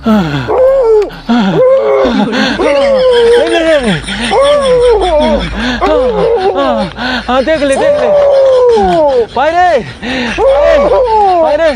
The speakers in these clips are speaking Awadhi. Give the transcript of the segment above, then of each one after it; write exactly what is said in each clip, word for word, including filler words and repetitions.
हाँ, देख ले, देख ले। भाई रे, भाई रे।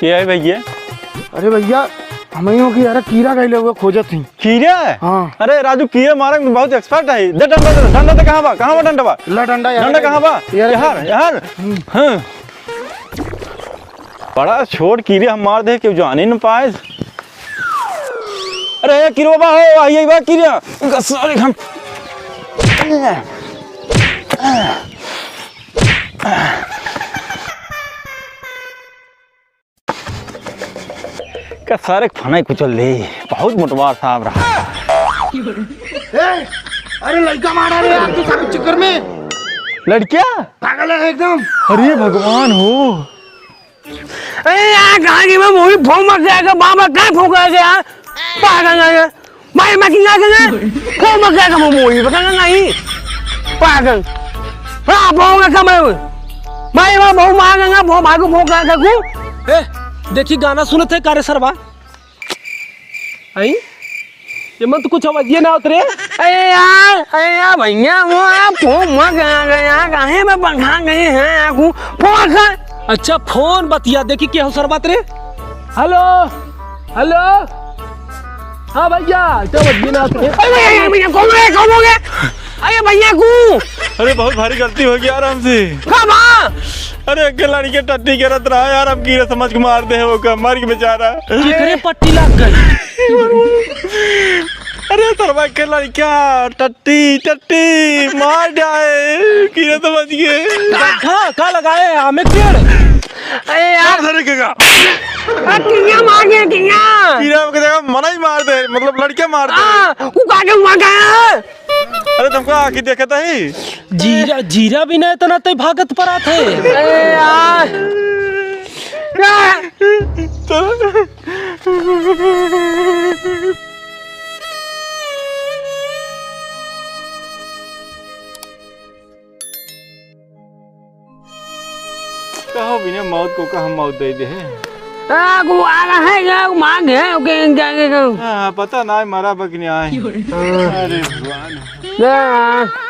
के है भैया? अरे भैया, हमहियो की यार कीरा गइले हुए खोजत ही। कीरा? हाँ। अरे राजू, कीरा मारे में बहुत expert है। दे डंडा, दे डंडा, दे कहाँ बा? कहाँ बा डंडा बा? ला डंडा यार। डंडा कहाँ बा? यार। यार, यार। हम्म। हाँ। बड़ा छोट कीरे हम मार दे, केहू जाने न पाए। अरे ए कीरे बाबा हो, आइए बा कीरे। इनका सारे हम का सारे फनाई कुचल दे, बहुत मोटवार साहब रहा। ए, अरे लड़का मारा रे यार, तू सब चक्कर में। लड़किया? पागल है एकदम। अरे भगवान हो। अरे यार, कहाँ की मैं मूवी फोन मत जाएगा, बाबा कहाँ फोन कर गया? पागल है। भाई, मैं किंगा के ना? फोन मत जाएगा, मैं मूवी पता नहीं। पागल। हाँ, फोन का समय। भाई, मैं बहुत मार गया, बहुत भागो फोन कर सकूँ। ए, देखी गाना सुनत है, कारे सरवा? आई? ये मन तो कुछ आवाजिए ना होत रे। अरे यार, अरे यार भैया, वो यार फोन मत गया, गया, काहे में बंधा गए हैं आपको? फोन कर। अच्छा, फोन बतिया, देखी के हो सर बात रे। हेलो, हेलो। हाँ भैया, तो आवाजिए ना होत रे। अरे भैया, भैया, कौन है, कौन हो गया? अरे भैया को। अरे बहुत भारी गलती हो गई यार हमसे। का बा? अरे, एक लड़के टट्टी करत रहा यार, हम कीरे समझ के मार दे ओका, मर के बेचारा। केकरे पट्टी लाग गई? अरे, तरवा के लड़का, टट्टी, टट्टी, मार जाए, कीरे समझ के। गड्ढा का लगाए, आमे पेड़? अरे यार। मार धरे के का? आ, किया मार गया, किया? कीरे के जगह मना ही मार दे, मतलब लड़के मार दे। हाँ, वो काटे हुआ गया। अरे तुमको आँखी देखत ही? जीरा, जीरा भी नहीं इतना तय भागत पर आते। अरे यार। कहो बिना मौत को का हम मौत दे दे है। आ, को आ रहा है, या मांग है, ओके, जाएंगे को। हाँ, पता ना है, मरा बा कि नहीं आए। अरे भगवान। या।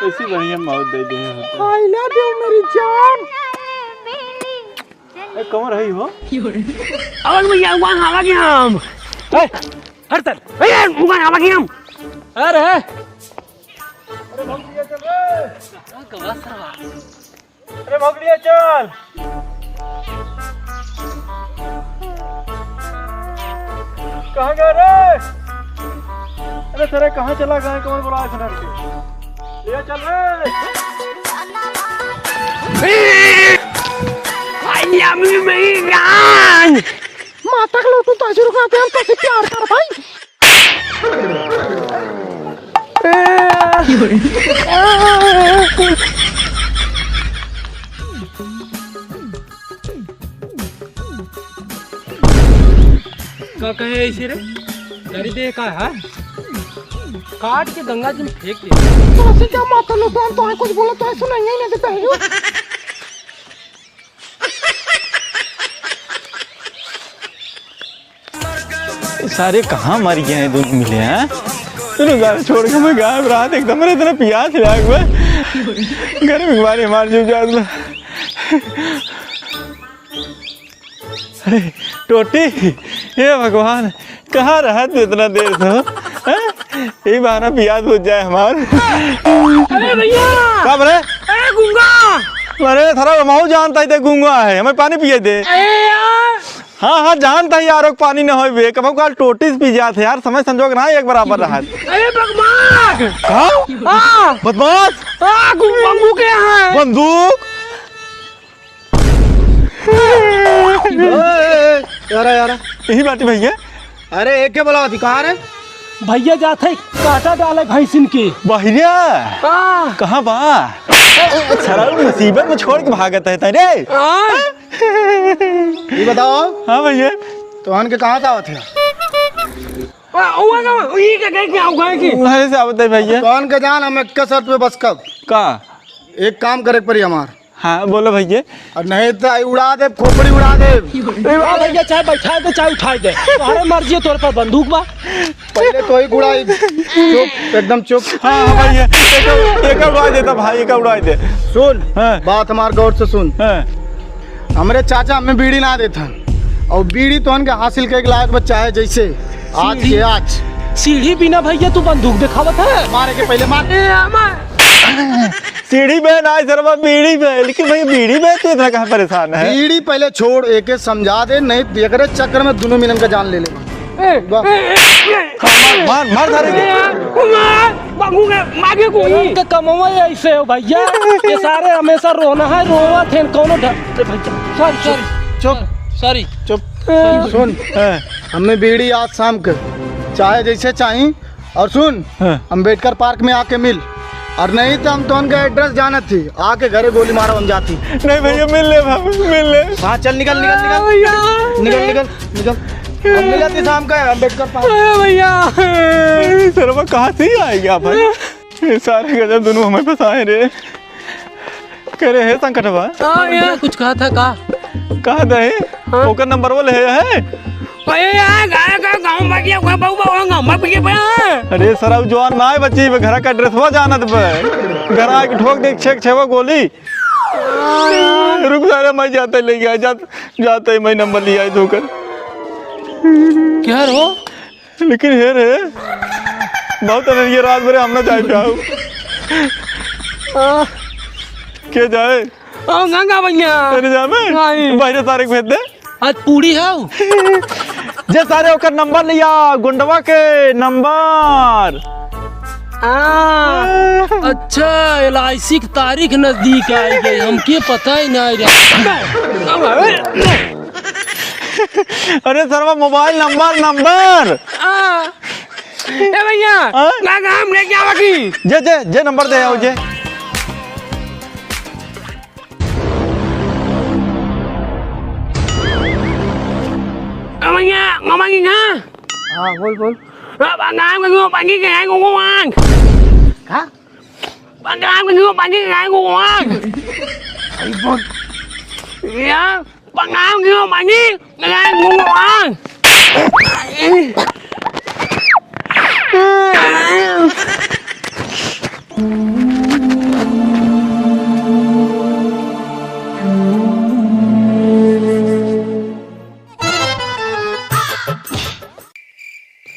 ऐसी बढ़िया मौत दे दे है। I love you, मेरी जान। ए, कमर है हो? अरे भैया, वहाँ हवा के हम। ए, हर तर। ए, वहाँ हवा के हम। अरे। अरे भगड़िया चल रे। अरे भगड़िया चल। कहाँ गए रे? अरे सारे कहाँ चला गए? कौन बोला है सनर के? ले चल रे। I love you, मेरी जान। माता के लोटू तो अजर का हम तो प्यार कर भाई। का कहे ऐसे रे? तेरी देह का है? काट के गंगा जी में फेंक दे। तो ऐसे क्या माता लोग, तो हम तो कुछ बोला तो ऐसे नहीं है, नहीं देता है। सारे कहाँ मर गए हैं दोनों मिले हैं? चलो गाँव छोड़ के मैं गायब रहा था एकदम, मेरे इतना प्यास लगा हुआ है। गर्मी के मारे मार जो जात बा। अरे टोटी, हे भगवान, कहाँ रहा तू इतना देर से हो? हैं? यही बहाना प्यास बुझ जाए हमार। अरे भैया! का बरे? ए गूंगा! अरे सारा महू जानता ही ते गूंगा है, हमें पानी पिए दे। अरे यार! हाँ, हाँ, जानता ही यार, पानी न होई बे, कबहू काल टोटी से पी जात है यार, समय संजोग ना एक बराबर रहा। अरे बकवास! हाँ? हाँ। बदमाश? हाँ, गु-, बंदूक यहाँ है। बंदूक? ए, ए, ए, यारा, यारा। यही बात है भैया। अरे, एक के बोला थी, कहाँ रे? भैया जात है काटा डाले भैंसिन के। बहिरिया? हाँ। कहाँ बा? सरऊ मुसीबत में छोड़ के भागत है तैं रे। हाँ। ये बताओ। हाँ भैया। तोहन के कहाँ से आवत है? आ, हुआ का, हुई, ठीक है, कहीं क्या होगा कि? नहीं से आवत है भैया। कौन का जान, हम एक का शर्त पे बस कब? का? एक काम करे के पड़ी हमार। हाँ, बोलो भैया। और नहीं तो आई उड़ा दे, खोपड़ी उड़ा दे। ए, वाह भैया, चाहे बैठा दे, चाहे उठा दे, तुम्हारे मर्जी है, तोरे पर बंदूक बा। पहले तो ही उड़ाई। चुप, एकदम चुप। हाँ, हाँ भैया, एक, एक उड़ा देता भाई, एक उड़ा दे। सुन, हाँ। बात हमार गौर से सुन। हाँ। हमरे चाचा हमें बीड़ी ना देता, और बीड़ी तो उनके हासिल के लायक बच्चा है, जैसे आज के आज। सीढ़ी बिना भैया तू बंदूक दिखावत है? मारे के पहले मार। ए, मार। सीढ़ी बहन आए सरवा बीड़ी बहन, लेकिन भाई बीड़ी बहन तू इतना कहाँ परेशान है? बीड़ी पहले छोड़, एके समझा दे, नहीं एकरे चक्कर में दोनों मिलन का जान ले ले। ए, वाह। ए, ए, ए, हाँ, मार, मार, मार सारे के। ए, मार, मांगूंगा, मांगे कोई। के कमवा ऐसे हो भैया, ये सारे हमेशा रोना है, रोवा थे कौनो ढ-, ए भैया, sorry, sorry। चुप। Sorry। चुप। सुन, हाँ। हमें बीड़ी आज शाम के, चाहे जैसे चाही, और सुन, हाँ। अम्बेडकर पार्क में आके मिल, और नहीं तो हम तो उनका address जानत थी, आके घरे गोली मारो हम जाती। नहीं भैया, मिल ले बाबू, मिल ले। हाँ, चल, निकल, निकल, निकल। भैया। निकल, निकल, निकल। हम मिलत ही शाम का है, अम्बेडकर पार्क। अरे भैया। सरवा कहाँ से ही आएगा भाई? ये सारे गजब दोनों हमें फंसाए रे। करे है संकटवा। हाँ, भैया, यार। कुछ कहा था का? कहा दे? हाँ। ओकर नंबर वो ले है। अरे यार, गाय का गाँव बाकी है, कोई बहू बहू गाँव में पीछे पड़ा है। अरे सर, अब जवान ना है बच्ची, मैं घर का address वो जानत बे। घर आके ठोक दे, छेक छेवा गोली। रुक सारे, मैं जाते ले गया, जात-, जाते ही मैं नंबर लिया है धोकर। क्या रो? लेकिन हे रे, बहुत अनरिया रात भरे हम ना जाए पाऊ। आ। के जाए? आ, गंगा भैया। तेरे जाए में? नहीं। बाहर सारे को भेज दे। आज पूरी है। जे सारे ओकर नंबर लिया, गुंडवा के नंबर। आ, अच्छा, एल आई सी की तारीख नजदीक आई गई, हमके पता ही नहीं रहा। अरे सरवा, मोबाइल नंबर, नंबर। आ, ए भैया, हाँ? ना काम लेके आवा की। जे, जे, जे नंबर दे आओ, जे। ए भैया, मामा की कहाँ? हाँ, बोल, बोल। अब काम के क्यों पानी के आए को आंख? का? काम के क्यों पानी के आए को आंख? अरे बोल। यार, Pangam nyo mani, ngai ngunguan.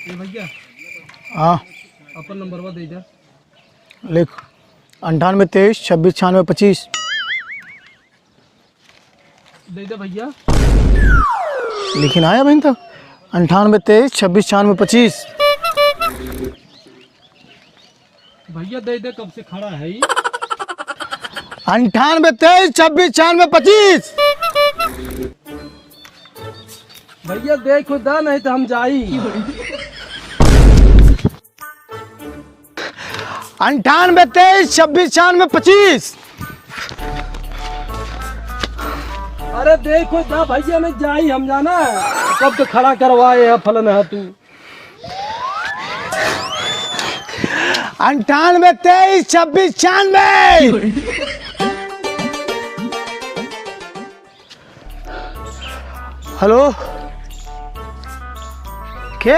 ए भैया, हाँ। अपन नंबरवा दे दे। लिख, अंठानवे तेईस छब्बीस छियानवे पच्चीस। दे दे भैया। लिखिन आया बहन तक, अंठानवे तेईस छब्बीस छियानवे पच्चीस। भैया दे दे, कब से खड़ा है ई। अंठानवे तेईस छब्बीस छियानवे पच्चीस। भैया देखो दा, नहीं तो हम जाई। अंठानवे तेईस छब्बीस छियानवे पच्चीस। अरे देखो दा भैया, नहीं जाई हम जाना, कब तो खड़ा करवाए है फलन है तू। अंठानवे तेईस छब्बीस छियानवे। हेलो, के?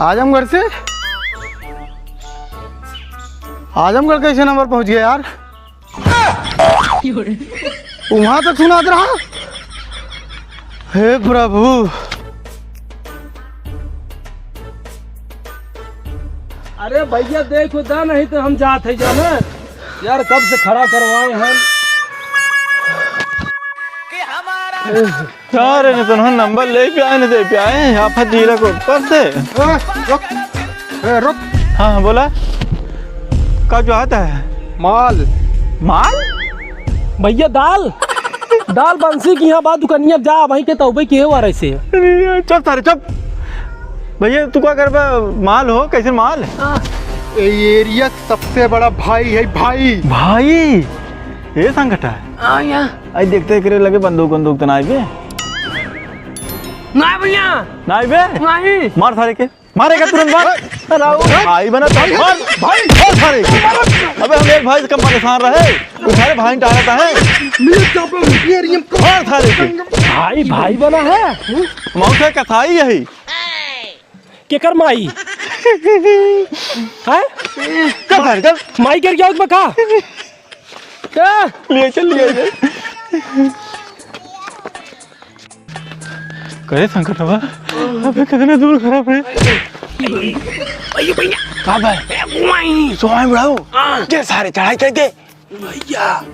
आजमगढ़ से? आजमगढ़ कैसे नंबर पहुंच गया यार? वहां तक सुनात रहा। हे प्रभु। अरे भैया देखो दा, नहीं तो हम जात है जाना। यार, कब से खड़ा करवाए हैं। यार, नहीं तो हम नंबर ले पे आए, नहीं दे पे आए, आफत जीरा को ऊपर से। ए, रुक। ए, रुक। हाँ, हाँ, बोला। का जो आता है? माल। माल? भैया, दाल। दाल बंसी की यहाँ बात दुकानिया जा, वहीं के तौबे किए हुआ रहे से। अरे, चुप सारे, चुप। भैया, तू का करबा? माल हो, कैसे माल? ए एरिया सबसे बड़ा भाई है, भाई। भाई? ये संकट है। आ, या। आई देखते एकरे लगे बंदूक, बंदूक तो ना आइबे। नहीं भैया। नहीं बे? नहीं। मार सारे के। मारेगा तुरंत मार। अरे आओ। भाई बना तो मार। भाई, मार सारे के। अबे हम एक भाई से कम परेशान रहे। तू सारे भाई टारत है। मार सारे के। भाई, भाई बना है। मौत है कथाई यही। केकर माई? हैं? चल सारे, चल। माई गिर गया उसमें का? क्या? लिए चल, लिए चल। करे संकट हवा, अबे कितने दूर खराब है। भैया, भैया। का बा? ए, गुआई। सोए बुढ़ाऊ। हाँ। के सारे चढ़ाई चढ़ के। भैया।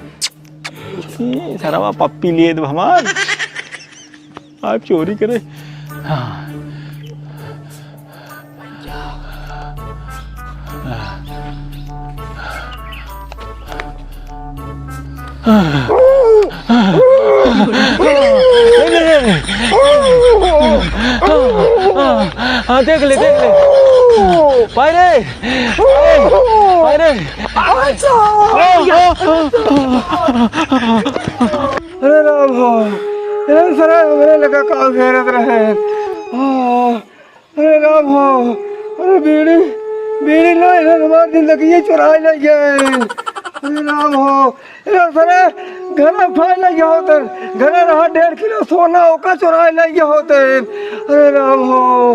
ए, सरवा पप्पी लिए दो हमार। आप चोरी करे। हाँ। हाँ, देख ले, देख ले। पाय रे, पाय रे। अरे राम हो, ए सारे हमरे लगा का घेरत रहे। हाँ। अरे राम हो, अरे बीड़ी, बीड़ी लो, इन्हें हमार जिंदगी चुराए ले गए। अरे राम हो, अरे सारे घरे उठाए ले गए होते, घरे रहा डेढ़ किलो सोना, ओका चुराए ले गए होते। अरे राम हो,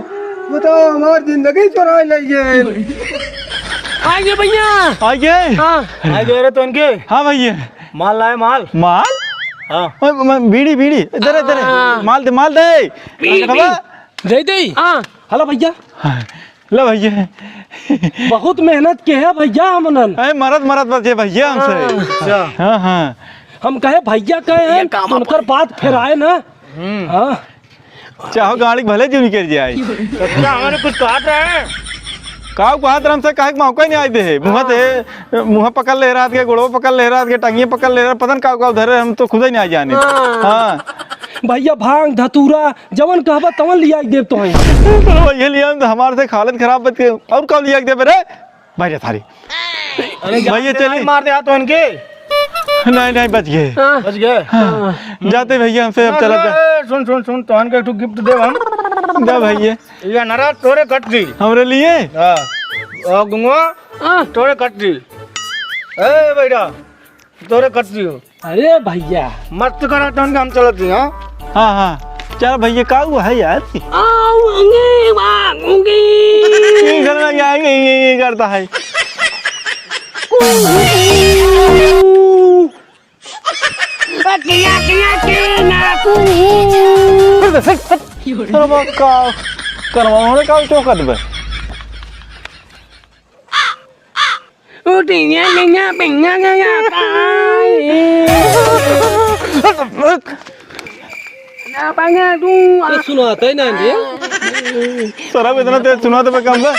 बताओ, हमार जिंदगी चुराए ले गए। आइए भैया। आइए। हाँ। आइए रे तो इनके। हाँ भैया। माल लाए, माल। माल? हाँ। ओए, म-, बीड़ी, बीड़ी। इधर, इधर। हाँ। माल दे, माल दे। बीड़ी, अंकलवा। बीड़ी। दे दे। हाँ। हेलो भैया। हाँ, लो भैया। बहुत मेहनत के है भैया हमनन। अरे मरत मरत बचे भैया हमसे। हाँ। अच्छा। हाँ, हाँ। हम कहे भैया कहे हैं, ये काम तो उनकर आप बात फिराए ना। हम्म। हाँ। चाहो गाड़ी भले जो निकल जाए। सच्चा हमारे कुछ कहत रहे। काऊ कहत रहे हमसे, काहे के मौका ही नहीं आए दे है। मुँह ते, मुँह पकड़ ले रात के, गोड़वा पकड़ ले रात के, टंगिया पकड़ ले रात, पता न काऊ काऊ धरे, हम तो खुद ही नहीं आ जाने। हाँ। हाँ। भैया भांग धतूरा जवन कहबा तवन लिया के देब तोहे। चलो भैया, लिया हम तो, हमारे से हालत खराब बच के, और का लिया के देबे रे? भाई रे थारी। अरे भैया जान से चली। मार दे हाथ तो इनके। नहीं, नहीं, बच गए। हाँ। बच गए? हाँ। जाते भैया हमसे अब ना, चला ना, था। ए, सुन, सुन, सुन, तोहन के एक ठो गिफ्ट देब हम। दे भैया। ये नाराज तोरे कट दी। हमरे लिए? हाँ। ओ गुंगवा, हाँ। तोरे कट दी। ए बेटा, तोरे कट दी हो। अरे भैया। मत करा तोहन के हम चलत ही, हाँ? हाँ, हाँ। चल भैया, का हुआ है यार? आऊंगी, आऊंगी। ये करना क्या है? ये, ये, ये करता है। किया, किया, किया, ना, कू। हट, हट, हट। अरे बा, का करवा, उन्होंने का चौकत बे? उठिया, निया, पिन्या, गया, काई। ना, पाया, तू, आ। ये सुनाता ही ना रे। सरब इतना तेज सुनाते पे कम बे।